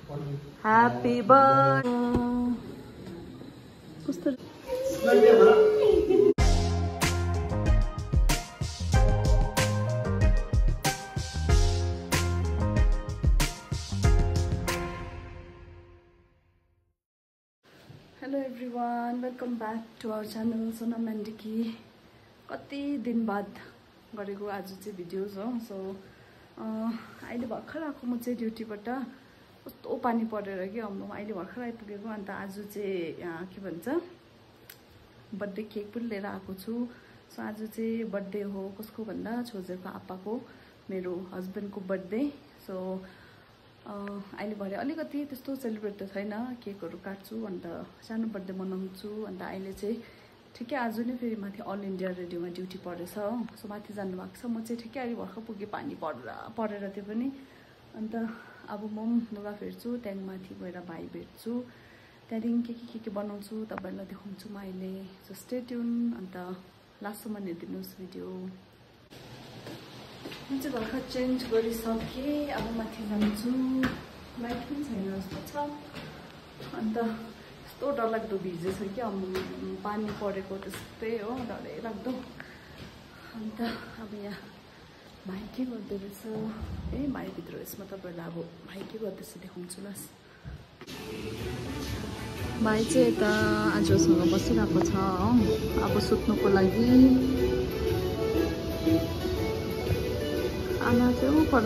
Happy birthday. कस्तो Hello everyone, welcome back to our channel Sonam and Dicky. कति दिन बाद गरेको आज चाहिँ भिडियोज हो. सो अहिले भर्खर आएको म चाहिँ ड्युटीबाट. कस्तो पानी परेर के म अहिले भर्खर आइपुगेको. अन्त आज चाहिँ के भन्छ बर्थडे केक पनि लिएर आएको छु. सो आज चाहिँ बर्थडे हो कसको भन्दा छोजेको आप्पाको, मेरो हस्बेन्डको बर्थडे. सो अहिले भरे अलिकति त्यस्तो सेलिब्रेट त छैन, केकहरू काट्छु अन्त सानो बर्थडे मनाउँछु. अन्त अहिले चाहिँ ठिकै आज नै फेरि माथि अल इन्डिया रेडियोमा ड्युटी परेछ हो. सो माथि जानुभएको छ. म चाहिँ ठिकै अहिले भर्खर पुगेँ, पानी परेर त्यो पनि. अन्त अब म लुगा फेर्छु, त्यहाँदेखि माथि गएर भाइ भेट्छु, त्यहाँदेखि के बनाउँछु तपाईँहरूलाई देखाउँछु म अहिले. So stay tune. अन्त लास्टसम्म हेरिदिनुहोस् भिडियो. म चाहिँ भर्खर चेन्ज गरिसकेँ, अब माथि जान्छु. लाइट पनि छैन जस्तो छ. अन्त यस्तो डरलाग्दो भिजेछ कि अब पानी परेको त्यस्तै हो, डरै लाग्दो. अन्त अब यहाँ भाइ के गर्दो रहेछ, भाइभित्र यसमा तपाईँहरूलाई अब भाइ के गर्दैछ देखाउँछु ल. भाइ चाहिँ यता आजसँग बसिरहेको छ हो, अब सुत्नुको लागि. आमा चाहिँ पर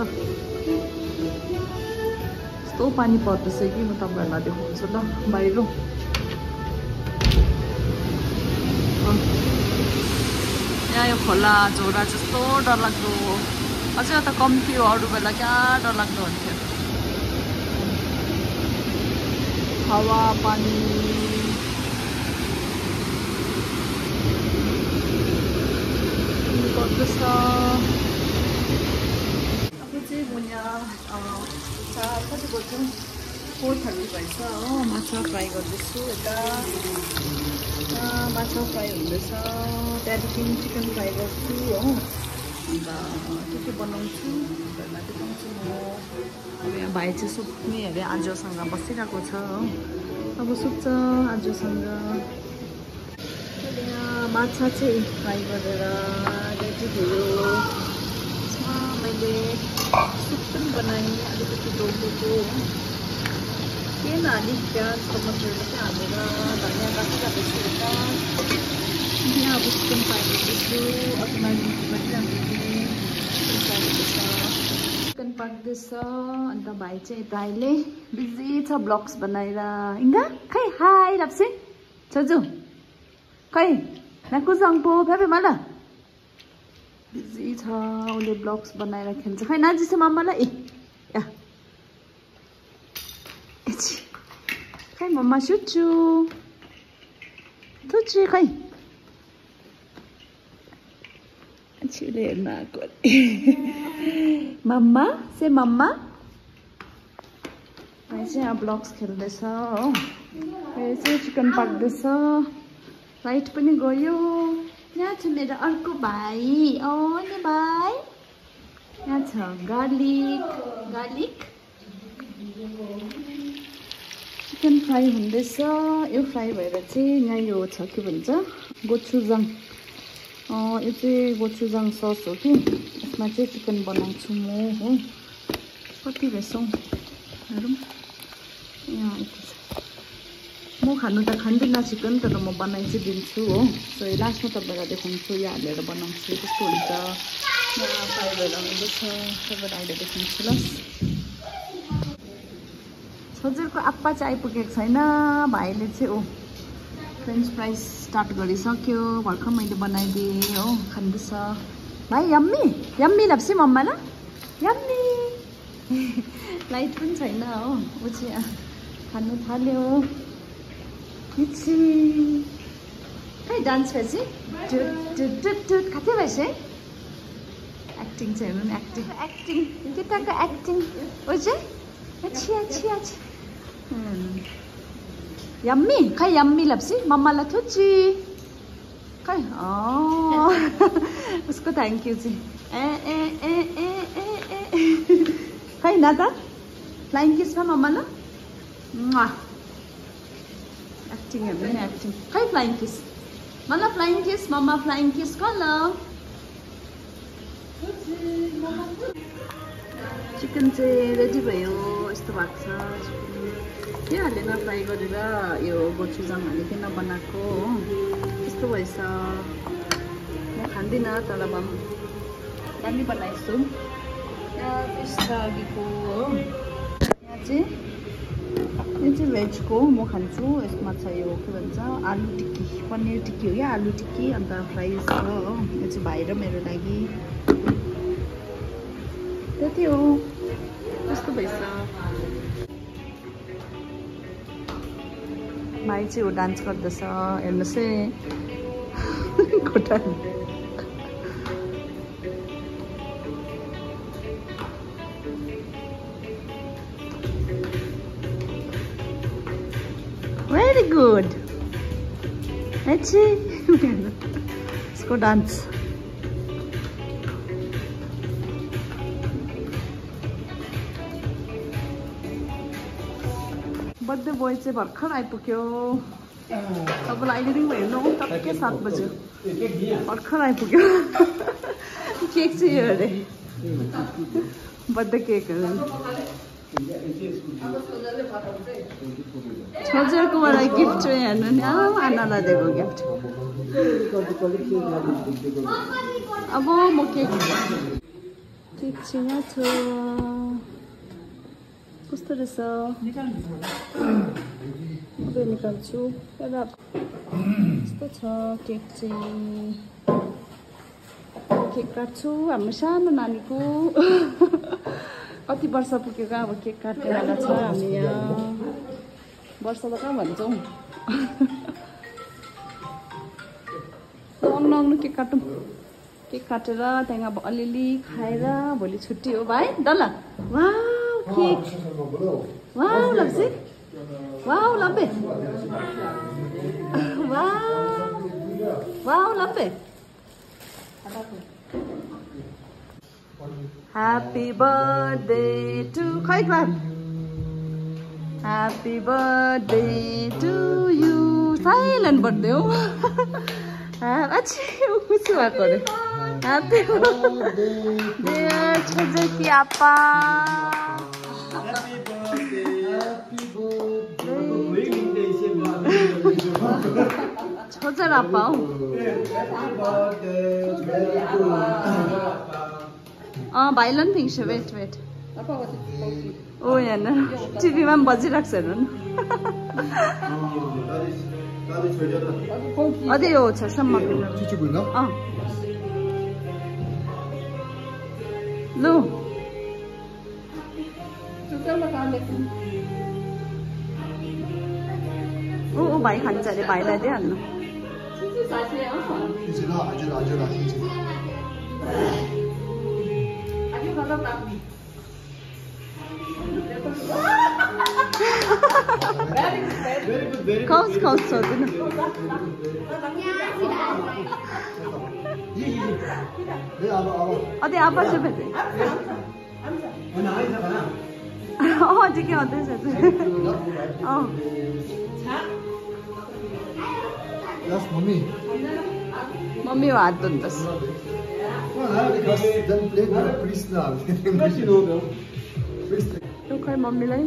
यस्तो पानी पर्दैछ कि म तपाईँहरूलाई देखाउँछु ल बाहिर. यहाँ यो खोला झोडा जस्तो डरलाग्दो, अझै त कम्ती हो, अरू बेला क्या डरलाग्दो हुन्थ्यो. हावा पानी गर्दैछ. अब चाहिँ म यहाँ कति बज्यो 4:30 भएछ हो. माछा फ्राई गर्दैछु. यता माछा फ्राई हुँदैछ, त्यहाँदेखि चिकन फ्राई गर्छु हो. अन्त के बनाउँछु घरमा देखाउँछु म. अब यहाँ भाइ चाहिँ सुत्ने अरे, आजसँग बसिरहेको छ हो. अब सुत्छ आजसँग. यहाँ माछा चाहिँ फ्राई गरेर रेडी भयो. मैले सुप पनि बनाएँ अलिकति डोकोको. केही अलिक प्याज टमाटरहरू चाहिँ हालेर धनियाँ राखिरहेको छु. यहाँ अब चिकन फ्राई गर्दैछु. अघि चिकन पाक्दैछ. अन्त भाइ चाहिँ यता अहिले बिजी छ ब्लग्स बनाएर. इङ्गा खै हाई राप्से छोजु खै नाकुजङपो फेरि मलाई बिजी छ. उसले ब्लग्स बनाएर खेल्छ. खै नाजिस मम्मालाई खै मम्मा सुत्छु थुच्ची खै छिले हेर्न आएको. मम्मा से मम्मा. भाइ चाहिँ अब ब्लग्स खेल्दैछ हो. फेरि चाहिँ चिकन पाक्दैछ. लाइट पनि गयो. यहाँ छ मेरो अर्को भाइ. नि भाइ यहाँ छ गार्लिक चिकन फ्राई हुँदैछ. यो फ्राई भएर चाहिँ यहाँ यो छ के भन्छ गोचुजाङ. यो चाहिँ गोचुजाङ सस हो कि, यसमा चाहिँ चिकन बनाउँछु म हो. कति रहेछ हेरौँ. यहाँ म खानु त खाँदिनँ चिकन, तर म बनाइ चाहिँ दिन्छु हो. सो लास्टमा तपाईँलाई देखाउँछु यो हालेर बनाउँछु कस्तो हुन्छ. यहाँ फ्राई भएर हुँदैछ, तपाईँलाई अहिले देखाउँछु ल. छोजेको आप्पा चाहिँ आइपुगेको छैन. भाइले चाहिँ फ्रेन्च फ्राइज स्टार्ट गरिसक्यो. भर्खर मैले बनाइदिएँ हो, खाँदैछ भाइ. यम्मी यम्मी लाग्छ मम्मालाई. यम्मी. लाइट पनि छैन हो. ऊ चाहिँ खानु थाल्यो. खै डान्स भएपछि खाँदै भएछ है. एक्टिङ चाहिँ हेर्नु नि, एक्टिङ केटाको एक्टिङ. ऊ चाहिँ यम्मी खै यम्मी लप्सी मम्मालाई थुच्ची खै. उसको थ्याङ्क यू चाहिँ खै न त फ्लाइङ किस न मम्मा ल. Acting हेर्नु नि acting. खै flying kiss. Mala flying kiss, mama flying kiss कल. चिकन चाहिँ रेडी भयो यस्तो भएको छ के हालेन फ्राई गरेर यो गोचुजाम हालिकन बनाएको हो यस्तो भएछ म खान्दिनँ तर दामी बनाएछु यहाँ फिस अघिको हो यहाँ चाहिँ भेजको म खान्छु यसमा छ यो के भन्छ आलु टिक्की पनिर टिक्की हो क्या आलु टिक्की अन्त फ्राइज छ हो यो चाहिँ भाइ र मेरो लागि त्यति हो कस्तो भएछ भाइ चाहिँ हो डान्स गर्दैछ हेर्नुहोस् है खुट्टा Very good. Let's see. Let's go dance. Birthday boy चाहिँ भर्खर आइपुग्यो तपाईँलाई अहिले भयो नौ टक्कै 7 बज्यो भर्खर आइपुग्यो केक चाहिँ यो अरे बर्थडे केक छोजेको मलाई गिफ्ट चाहिँ हेर्नु नि आनालाई दिएको गिफ्ट अब म केक चाहिँ यहाँ छ कस्तो रहेछ निकाल्छु यस्तो छ केक चाहिँ केक काट्छु हाम्रो सानो नानीको कति वर्ष पुगेको अब केक काट्ने बेला छ हामी यहाँ वर्ष त कहाँ भन्छौँ नआउनु केक काटौँ केक काटेर त्यहाँ अब अलिअलि खाएर भोलि छुट्टी हो भाइ डल्ला वाउ केक वाउ लप्से वाउ लप्पे वाउ लप्पे Happy birthday to Khai clap. Happy birthday to you. Silent birthday हो अच्छी खुसी भएको रे Happy birthday dear छोजकी आपा Happy birthday छोजर आपा हो भाइलन फिक्स वेट ओ हेर्नु टिभीमा पनि बजिरहेको छ हेर्नु अझै यो छ सम्म लु ओ भाइ खान्छ अरे भाइलाई दिइहाल्नु खाओस् सोध्नु अझै आप्पा चाहिँ भेटे अझै के हुँदैछ मम्मी हो हात धुँदैछ खै मम्मीलाई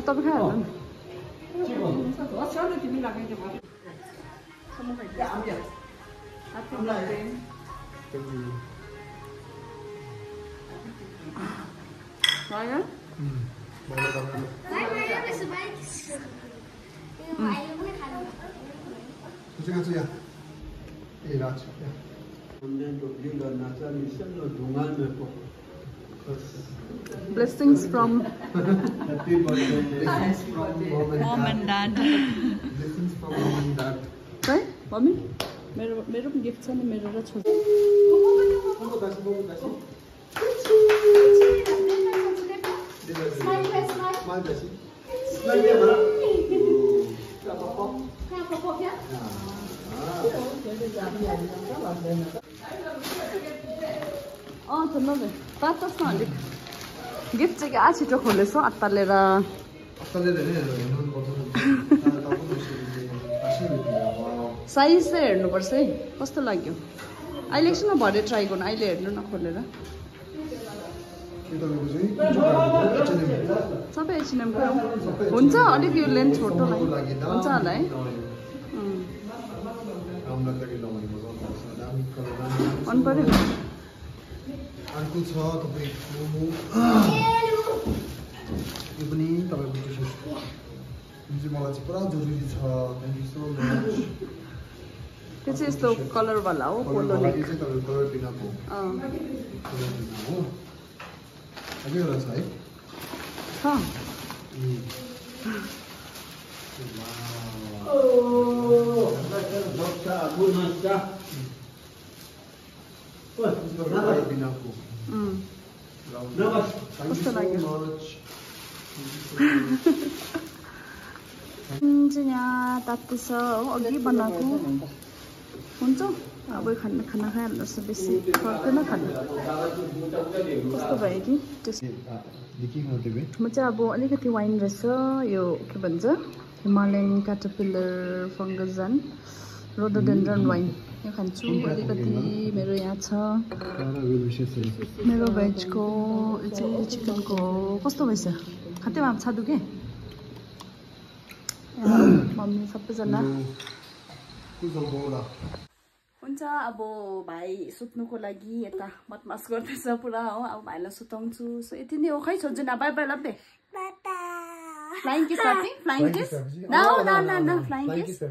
तपाईँ खाइहाल्नु Blessings from mom and dad. Blessings from mom and dad. Right, mommy? मेरो पनि गिफ्ट छ नि मेरो र छोरी Smile, नभए तातोस् न अलिक गिफ्ट चाहिँ क्या छिटो खोलेछौ अत्तालेर साइज चाहिँ हेर्नुपर्छ है कस्तो लाग्यो अहिले एकछिन भरे ट्राई गर्नु अहिले हेर्नु न खोलेर सबै H&M को हुन्छ अलिक यो लेन्थ छोटो हुन्छ होला है मन पर्यो अर्को छ तपाईको यो पनि तपाईको टी-सर्ट जुन चाहिँ मलाई चाहिँ पुरा जरुरी छ थ्यांक यू सो मच त्यो चाहिँ यस्तो कलर वाला हो पोलो नेक चाहिँ तपाईको कलर बिनाको हो अझै एउटा छ है कस्तो लाग्यो यहाँ तातो छ हो अघि बनाएको हुन्छ अब खाना खाइहाल्नु रहेछ बेसी पर्दैन खाना कस्तो भयो कि म चाहिँ अब अलिकति वाइन रहेछ यो के भन्छ हिमालयन क्याटरपिलर फङ्गस रोडोडेन्ड्रन वाइन यो खान्छु अलिकति मेरो यहाँ छ मेरो भेजको चाहिँ चिकनको कस्तो भएछ खाँदै अब छादु के मम्मी सबैजना हुन्छ अब भाइ सुत्नुको लागि यता बदमास गर्दैछ पुरा हो अब भाइलाई सुताउँछु सो यति नै हो खै सोध्छु न बाई बाई लब्बे फ्लाइङ किस फ्लाइङ किस न फ्लाइङ किस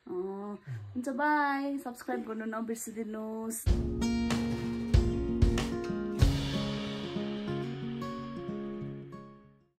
हुन्छ बाई सब्सक्राइब गर्नु नबिर्सिदिनुहोस्